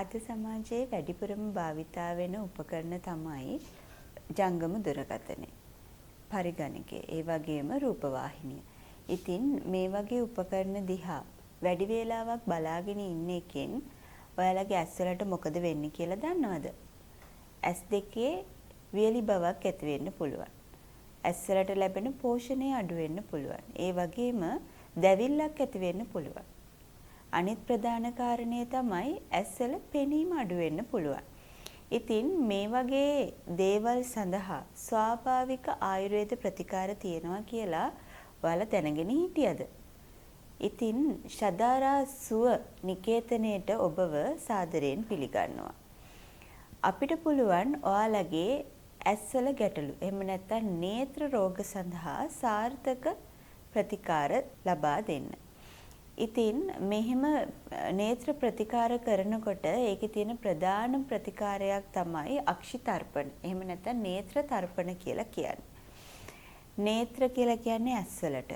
අද සමාජයේ වැඩිපුරම භාවිතා වෙන උපකරණ තමයි ජංගම දුරකථනය, පරිගණකය, ඒ වගේම රූපවාහිනිය. ඉතින් මේ වගේ උපකරණ දිහා වැඩි වේලාවක් බලාගෙන ඉන්න එකෙන් ඔයාලගේ ඇස් වලට මොකද වෙන්නේ කියලා දන්නවද? ඇස් දෙකේ වියලි බවක් ඇති වෙන්න පුළුවන්. ඇස් වලට ලැබෙන පෝෂණය අඩු වෙන්න පුළුවන්. ඒ වගේම දැවිල්ලක් ඇති වෙන්න පුළුවන්. අනිත් ප්‍රධාන කාරණය තමයි ඇස්වල පෙනීම අඩු වෙන්න පුළුවන්. ඉතින් මේ වගේ දේවල් සඳහා ස්වාභාවික ආයුර්වේද ප්‍රතිකාර තියෙනවා කියලා ඔයාලා දැනගෙන හිටියද? ඉතින් ෂදාරා සුව නිකේතනයට ඔබව සාදරයෙන් පිළිගන්නවා. අපිට පුළුවන් ඔයාලගේ ඇස්වල ගැටලු එහෙම නැත්නම් නේත්‍ර රෝග සඳහා සාර්ථක ප්‍රතිකාර ලබා දෙන්න. ඉතින් මෙහෙම නේත්‍ර ප්‍රතිකාර කරනකොට ඒකේ තියෙන ප්‍රධාන ප්‍රතිකාරයක් තමයි අක්ෂි තර්පණ. එහෙම නැත්නම් නේත්‍ර තර්පණ කියලා කියන්නේ. නේත්‍ර කියලා කියන්නේ ඇස්වලට.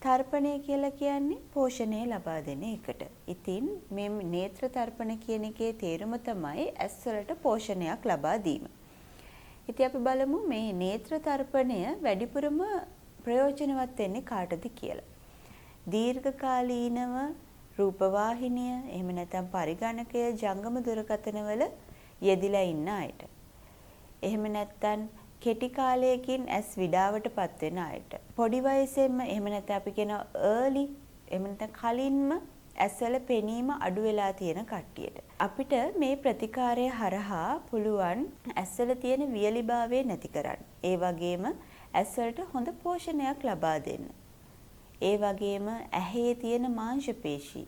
තර්පණය කියලා කියන්නේ පෝෂණය ලබා දෙන එකට. ඉතින් මේ නේත්‍ර තර්පණ කියන එකේ තේරුම තමයි ඇස්වලට පෝෂණයක් ලබා දීම. ඉතින් අපි බලමු මේ නේත්‍ර තර්පණය වැඩිපුරම ප්‍රයෝජනවත් වෙන්නේ කාටද කියලා. දීර්ඝකාලීනව රූපවාහිනිය එහෙම නැත්නම් පරිගණකය, ජංගම දුරකථනවල යෙදිලා ඉන්න අයට. එහෙම නැත්නම් කෙටි කාලයකින් ඇස් විඩාවට පත් වෙන අයට. පොඩි වයසෙන්ම එහෙම නැත්නම් අපි කියන අර්ලි එහෙම නැත්නම් කලින්ම ඇස්වල පෙනීම අඩු වෙලා තියෙන කට්ටියට. අපිට මේ ප්‍රතිකාරය හරහා පුළුවන් ඇස්වල තියෙන වියලිභාවය නැති කරන්න. ඒ වගේම ඇස්වලට හොඳ පෝෂණයක් ලබා දෙන්න. ඒ වගේම ඇහේ තියෙන මාංශ පේශි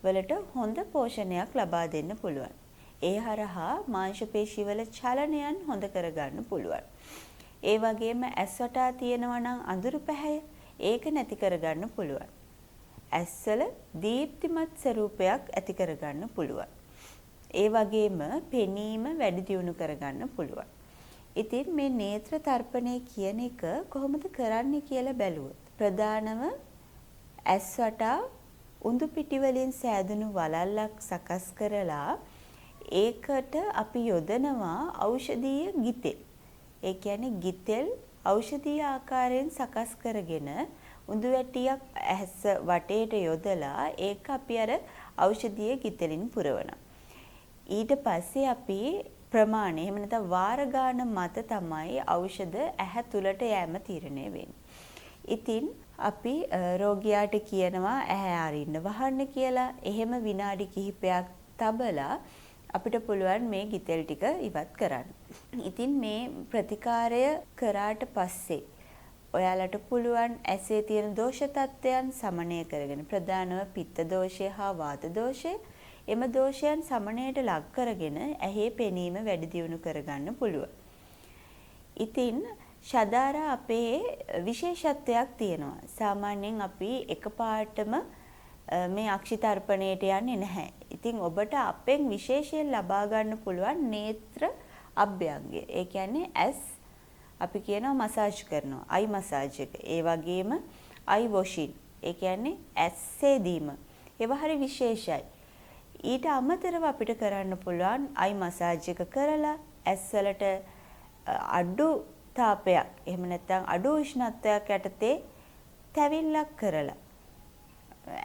වලට හොඳ පෝෂණයක් ලබා දෙන්න පුළුවන්. ඒ හරහා මාංශ පේශි වල චලනයන් හොඳ කරගන්න පුළුවන්. ඒ වගේම ඇස් වටා තියෙනවා නම් අඳුරු පැහැය, ඒක නැති කරගන්න පුළුවන්. ඇස්වල දීප්තිමත් ස්වරූපයක් ඇති කරගන්න පුළුවන්. ඒ වගේම පෙනීම වැඩි දියුණු කරගන්න පුළුවන්. ඉතින් මේ නේත්‍ර තර්පණය කියන එක කොහොමද කරන්නේ කියලා බැලුවොත්, ප්‍රධානව ඇස් වටා උඳු පිටි වලින් සෑදුණු වලල්ලක් සකස් කරලා ඒකට අපි යොදනවා ඖෂධීය ගිතෙල්. ඒ කියන්නේ ගිතෙල් ඖෂධීය ආකාරයෙන් සකස් කරගෙන උඳු වැටියක් ඇස් වටේට යොදලා ඒක අපි අර ඖෂධීය ගිතෙලින් පුරවනවා. ඊට පස්සේ අපි ප්‍රමාණය එහෙම නැත්නම් වාර ගාන මත තමයි ඖෂධ ඇහැ තුලට යෑම තීරණය වෙන්නේ. ඉතින් අපි රෝගියාට කියනවා ඇහැ අරින්න වහන්න කියලා. එහෙම විනාඩි කිහිපයක් තබලා අපිට පුළුවන් මේ ගිතෙල් ටික ඉවත් කරන්න. ඉතින් මේ ප්‍රතිකාරය කරාට පස්සේ ඔයාලට පුළුවන් ඇසේ තියෙන දෝෂ තත්ත්වයන් සමනය කරගෙන, ප්‍රධානව පිත්ත දෝෂය හා වාත දෝෂය, එම දෝෂයන් සමනයට ලක් කරගෙන ඇහි පෙනීම වැඩි දියුණු කරගන්න පුළුවන්. ඉතින් ෂදාරා අපේ විශේෂත්වයක් තියෙනවා. සාමාන්‍යයෙන් අපි එකපාරටම මේ අක්ෂි තර්පණයට යන්නේ නැහැ. ඉතින් ඔබට අපෙන් විශේෂයෙන් ලබා ගන්න පුළුවන් නේත්‍ර අභ්‍යංගය. ඒ කියන්නේ ඇස් අපි කියනවා මසාජ් කරනවා, අයි මසාජ් එක. ඒ වගේම අයි වොෂින්. ඒ කියන්නේ ඇස් සේදීම. ඒවා හරි විශේෂයි. ඊට අමතරව අපිට කරන්න පුළුවන් අයි මසාජ් එක කරලා ඇස් වලට අඩු තාපයක් එහෙම නැත්නම් අඩු උෂ්ණත්වයක් යටතේ තැවිල්ලක් කරලා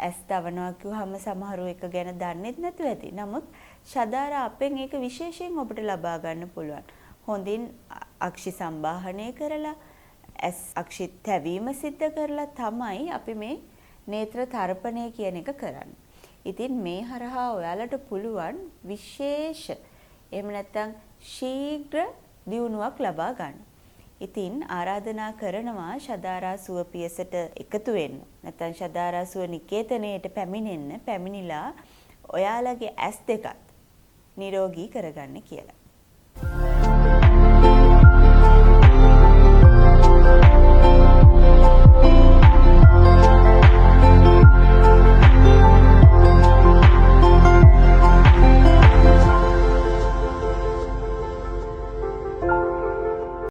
ඇස් තවනවා කිව්වහම සමහරු එක ගැන දන්නෙත් නැතුව ඇති. නමුත් ෂදාරා අපෙන් ඒක විශේෂයෙන් ඔබට ලබා ගන්න පුළුවන්. හොඳින් අක්ෂි සම්බාහනය කරලා ඇස් අක්ෂි තැවීම සිද්ධ කරලා තමයි අපි මේ නේත්‍ර තර්පණය කියන එක කරන්නේ. ඉතින් මේ හරහා ඔයාලට පුළුවන් විශේෂ එහෙම නැත්නම් ශීඝ්‍ර දියුණුවක් ලබා ගන්න. ඉතින් ආරාධනා කරනවා ෂදාරා සුව පියසට එකතු වෙන්න. නැත්නම් ෂදාරා සුව නිකේතනයට පැමිණෙන්න. පැමිණිලා ඔයාලගේ ඇස් දෙකත් නිරෝගී කරගන්න කියලා.